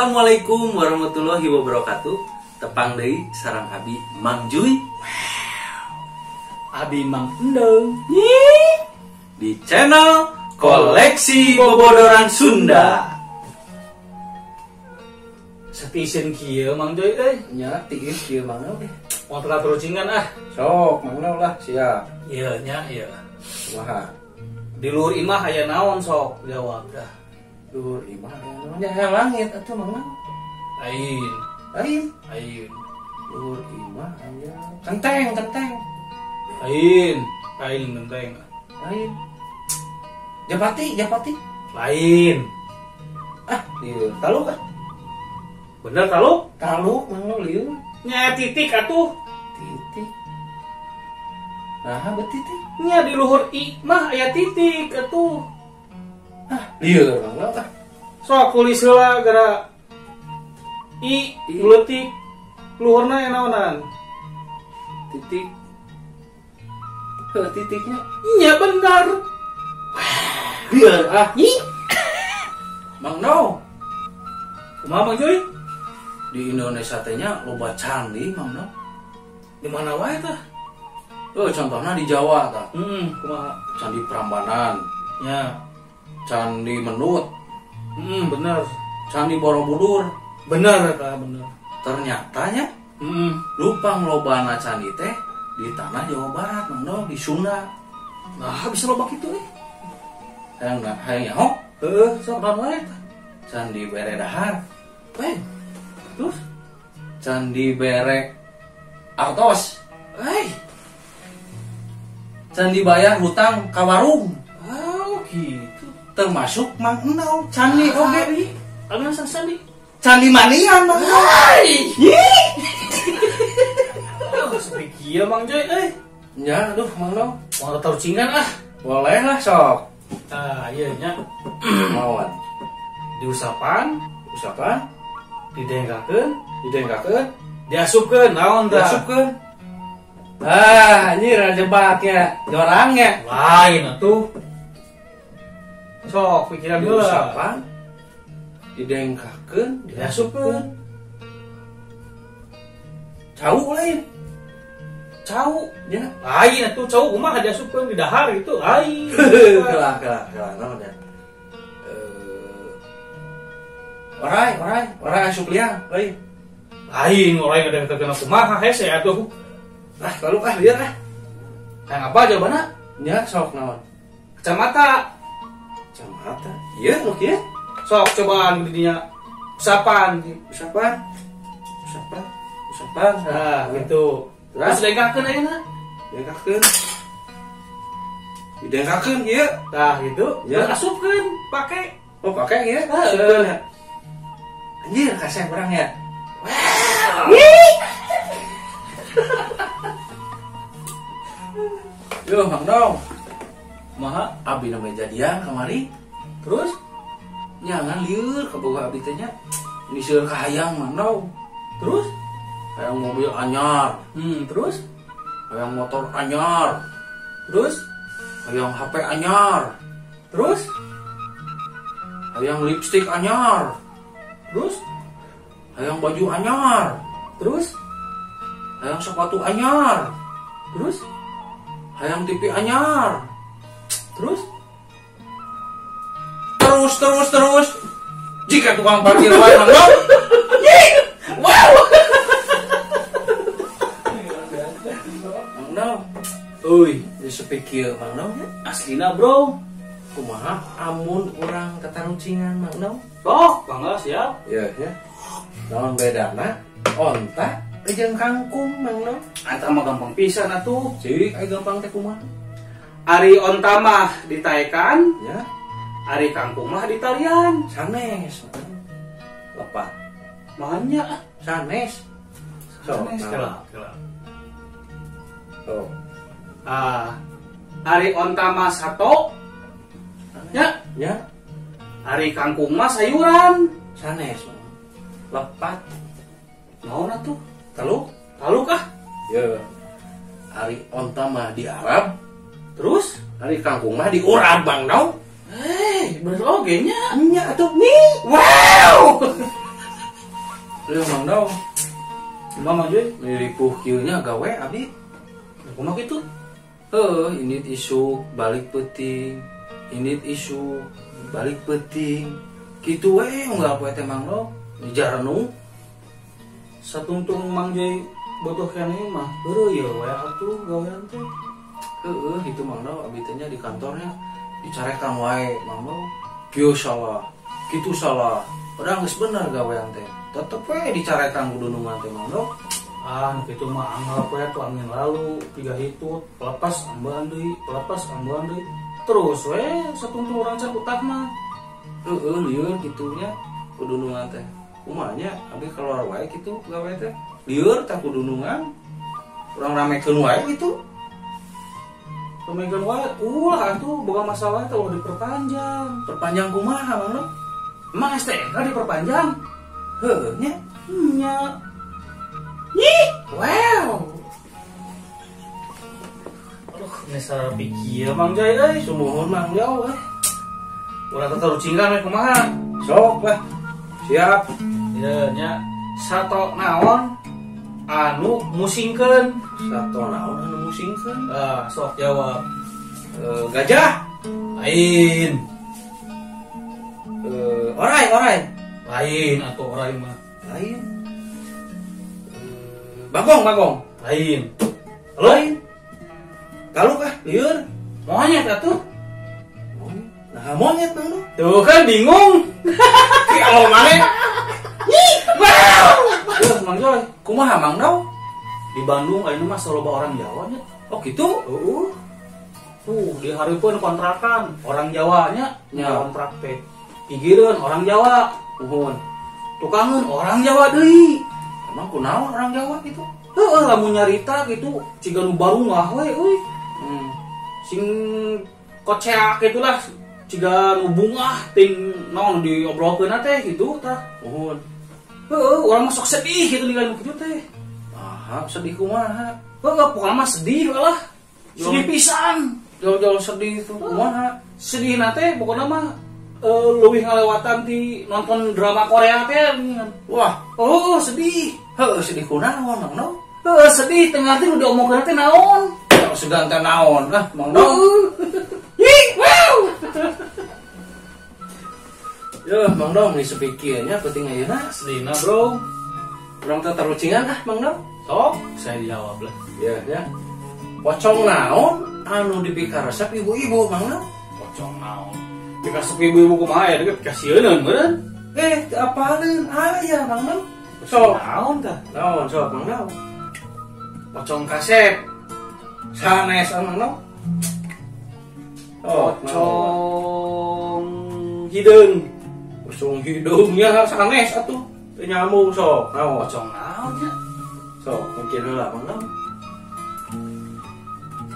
Assalamualaikum warahmatullahi wabarakatuh. Tepang deui sareng Abi Mang Juy. Abi Mang Endeng di channel Koleksi Bobodoran Sunda. Setisin kieu Mang Joy euy. Nya tiis kieu Mang Nau. Mau terucingan ah. Sok Mang Nau lah siap. Iya nya ieu. Kumaha? Di luhur imah aya naon sok jawab dah. Luhur imah aya naon? Nya hayang langit atuh Mang Nau. Lain. Lain. Lain. Luhur imah aya kenteng, kenteng. Lain. Lain kenteng. Lain. Japati, japati. Lain. Ah, lieur. Taluk ah. Bener taluk? Taluk Mang Nau lieur. Nya titik atuh. Titik. Nah, bet titik. Nya di luhur imah aya titik atuh. Ah, lieur Mang Nau ah. Sok tulis heula gara i leutik luhurna aya naonan? Titik. Heuh titiknya. Nya bener. Lieur ah. Nyi. Mang Nau. Kumaha Mang Joy? Di Indonesia teh nya loba candi Mang Nau. Di mana wae tah? Oh, contohnya di Jawa tah. Kumaha? Candi Prambanan. Ya. Candi Mendut. Bener. Candi Borobudur. Bener tah, bener. Ternyata nya lupang lobana candi teh di tanah Jawa Barat Mang Nau, di Sunda. Nah, bisa loba kitu euy. Hayang hayang nyaho? Heeh, sok naon wae tah? Candi Bere Dahar. Eh. Terus Candi Bere Artos. Eh. Candi bayar hutang ka warung. Oh, gitu. Termasuk Mang Nau candi oge. Anu candi? Candi manian Mang Nau. Oh, sepi kieu Mang Joy euy. Nya, aduh Mang Nau. Mau tarucingan ah. Boleh lah sok. Ah, iya nya. Mawan. Diusapan, usapan, didengkakeun, didengkakeun, diasupkeun naon tah? Diasupkeun. Ah, anjir jebaknya, jorangnya. Lain atuh. Sok pikiran heula. Diusapan, didengkakeun, diasupkeun. Cau lain. Cau ya. Lain atuh cau kumaha diasupkeun di dahar gitu. Lain. Kelah kelah kelah naon ya. Orai, orai, orai asup liang, lain. Lain, orai ngadengkeun kumaha hese atuh. Ah, lalu ah lieur ah. Hayang apa jawabanna? Nya sok naon? Kacamata. Kacamata. Ieu nu kieu. Sok cobaan di dinya. Usapan, usapan. Usapan, usapan. Nah, gitu. Terus dengkakeun ayeuna. Dengkakeun. Didengkakeun ieu. Tah gitu. Ya. Terus asupkeun, pake. Oh, pake ieu. Asupkeun ya. Anjir, kasih orang ya. Wow. Yo, Mang Dong. Kumaha? Abi namanya jadian kamari. Terus? Nyangan lieur kaboga abi teh nya. Niseur kahayang Mang Dong. Terus? Hayang mobil anyar. Terus? Hayang motor anyar. Terus? Hayang HP anyar. Terus? Hayang lipstick anyar. Terus? Hayang baju anyar. Terus? Hayang sepatu anyar. Terus? Hayang TV anyar. Terus? Terus terus terus. Jika tukang parkir wae Mang Nau. Wow. Mang Nau. Euy, sepi kieu Mang Nau nya. Aslina, bro. Kumaha amun urang tatarucingan Mang Nau? Sok, bangga siap. Ya, ya. Naon bedana onta jeung kangkung Mang Nau? Eta mah gampang pisan atuh. Cik, ai gampang teh kumaha? Ari onta mah ditaekan, ya. Ari kangkung mah ditarian. Sanes. Lepat. Mahanya ah. Sanes. Sanes kela, kela. Oh. Ah, ari onta mah sato. Ya, ya. Ari kangkung mah sayuran. Sanes. Lepat. Naon atuh? Taluk? Taluk ah. Ya. Ari onta mah di Arab. Terus? Ari kangkung mah di urab Bang Nau. Bener oge nya. Nya atuh nih. Wow. Leuh Mang Dau. Kumaha Mang Joy? Ripuh kieu nya gawe abdi. Kumaha kitu? Heuh, indit isuk balik peuting. Indit isuk balik peuting. Kitu we unggal poe teh Mang Dau. Dijarenung. Satungtung Mang Joy butuh keneh mah heueuh ye we atuh gawean teh. Heueuh kitu Mang Dau abdi teh nya di kantornya dicarekan wae Mang Dau. Kieu salah, kitu salah. Padahal geus bener gawean teh. Tetep we dicarekan kudunungan teh Mang Dau. Ah, nu kitu mah anggap we atuh angin lalu tiga hitut, pelepas ambean deui, pelepas ambean deui. Terus we satungtung urang cakutak mah. Heueuh lieur kitu nya kudunungan teh. Kumaha nya abdi keluar wae kitu gawe teh. Lieur tah kudunungan. Urang ramekeun wae kitu. Ramekeun wae ulah atuh boga masalah teh ulah diperpanjang. Perpanjang kumaha Mang Dau? Emang STNK diperpanjang? Heueuh nya. Nya. Ih, wow. Aduh, nesa pikir Mang Joy euy. Sumuhun Mang Joy euy. Urang teh tarucingan we kumaha? Sok lah. Siap. Ieu nya sato naon anu musingkeun? Sato naon anu musingkeun? Ah, sok jawab. Gajah. Lain. Orai. Lain atau orai mah. Lain. Bagong. Lain. Lain. Kalau kah lieur? Monyet atuh. Nah, monyet Mang Dau. Tuh kan bingung. Ki Allah maneh. Wow. Tuh Mang Joy, kumaha Mang Dau? Di Bandung ayeuna mah loba orang Jawa nya. Oh gitu? Heeh. Tuh di hareupeun kontrakan orang Jawa nya, nya kontrak teh. Pigireun orang Jawa, nuhun. Tukangeun orang Jawa deui. Emang kunaon orang Jawa gitu? Heeh, lamun nyarita gitu ciga nu barungah we euy. Sing koceak gitulah ciga nu bungah ting naon diobrolkeun teh gitu tah. Nuhun. Heeh, urang mah sok sedih gitu ningali nu kitu teh. Ah, sedih kumaha? Heeh, pokona mah sedih lah. Sedih pisan. Jauh-jauh sedih itu kumaha? Sedihna teh pokona mah leuwih ngalewatan ti nonton drama Korea teh. Wah, oh sedih. Heeh, sedih kunaon Mang Dau? Heeh, sedih teu ngarti nu diomongkeun teh naon. Segan teh naon lah Mang Dau. Ih, wow. Yeuh, Mang Dau meuni sepi kieu nya penting ayeuna. Sedihna, Bro. Urang teh tarucingan ah Mang Dau. Sok, saya jawab lah. Ya, ya. Pocong naon anu dipikaresep ibu-ibu Mang Dau? Pocong naon? Dikasih ibu-ibu kumaha ya, dikasieun meureun. Teu apaleun aya Mang Dau. Sok naon tah? Naon sok Mang Dau? Pocong kasep. Sanes Mang Dau. Oh, pocong hideung. Pocong hideungnya sanes atuh. Teu nyambung sok. Naon? Pocong naon nya? Sok mikir heula Mang Dau.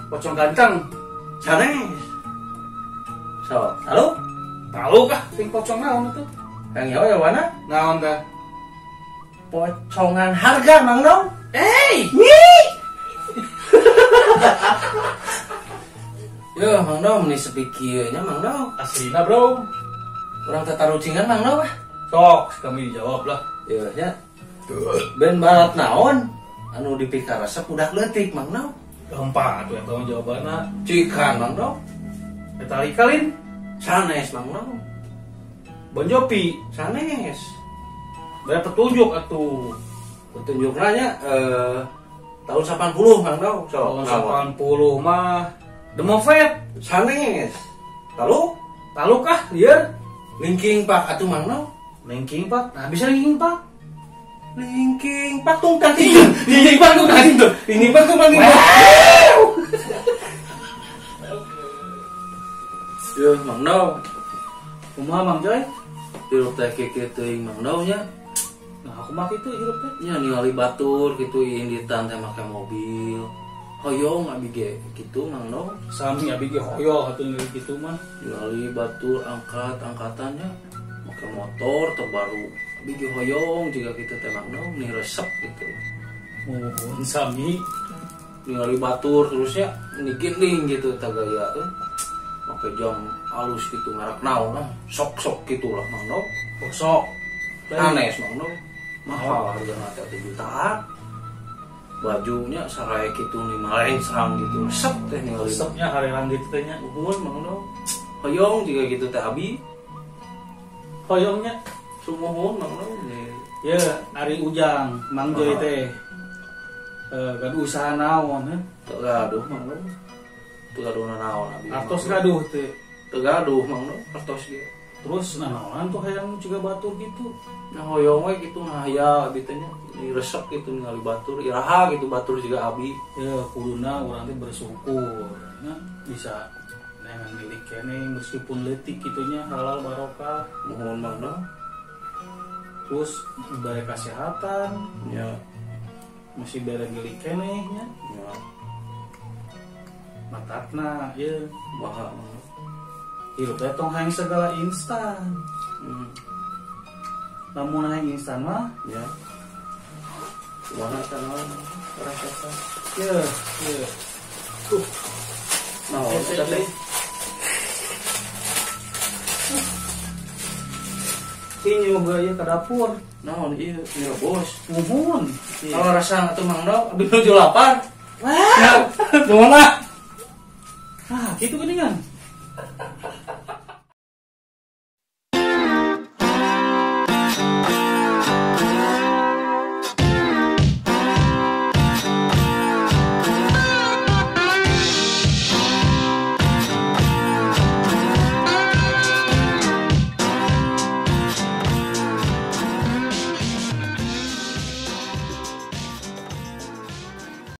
Pocong ganteng. Sanes. Sok, halo? Tahu kah ting pocong naon itu? Yang nyawa ya wana? Naon tah? Pocongan harga Mang Dau. Hey! Yo, Mang Dau meuni sepi kieu nya Mang Dau. Aslina, Bro. Urang teh tarucingan Mang Dau ah. Sok, kami dijawab lah. Yo nya. Ben barat naon anu dipikaresep budak leutik Mang Dau? Gampang atuh eta mah jawabanna. Cikan Mang Dau. Metallica lin. Sanes Mang Dau. Bon Jovi sanes. Banyak petunjuk atuh. Petunjukna nya tahun 80 Mang Dau. Tahun 80 mah The Moffat sanes. Lalu? Lalu kah lieur? Linkin Park atuh Mang Dau. Linkin Park? Nah bisa Linkin Park. Linkin Park tung tang ting. Linkin Park tung tang ting. Linkin Park tung tang ting. Yo Mang Dau. Kumaha Mang Joy? Hirup teh kieu teuing Mang Dau nya. Nah, aku mah kitu hirup teh. Nya ningali batur kitu inditan teh make mobil. Hoyong abi ge kitu Mang Dau. Sami abi ge hoyong atuh ningali kitu mah. Ningali batur angkat-angkatannya make motor terbaru. Abi ge hoyong juga kitu teh Mang Dau, nih resep gitu. Muhun sami ningali batur terusnya niginding gitu tah gaya euy. Make jam halus gitu merek naon lah, sok-sok gitu lah Mang Dau. Sok. Sanes Mang Dau. Mahal hargana teh atuh jutaan. Bajunya sarai kitu nih malengsang gitu. Resep teh ningali. Resepnya harelang gitu teh nya. Nuhun Mang Dong. Hoyong juga gitu teh abi. Hoyongnya sumuhun Mang Dong. Ya, ari Ujang, Mang Joy teh. Gaduh usaha naon heuh? Teu gaduh Mang Dong. Teu gaduh nanaon abi. Artos gaduh teh. Teu gaduh Mang Dong, artos ge. Terus nanaonan tuh hayang juga batur gitu. Nah hoyong we gitu nah ya abi teh nya resep gitu ningali batur, iraha gitu batur juga abi. Ya kuduna urang teh bersyukur nya bisa neangan milik keneh meskipun leutik kitunya halal barokah. Nuhun Mang Dong. Terus dibere kesehatan ya. Masih bere milik keneh nya. Ya. Matakna ieu baha hirup teh tong hayang segala instan. Lamun hayang instan mah ya. Kumaha eta naon resepna? Ye, ye. Tuh. Naon eta teh? Ini juga ieu ka dapur. Naon ieu direbus. Muhun. Kalau rasa atuh Mang Dong, abdi nuju lapar. Wah, nuhun ah. Ah, kitu geuningan.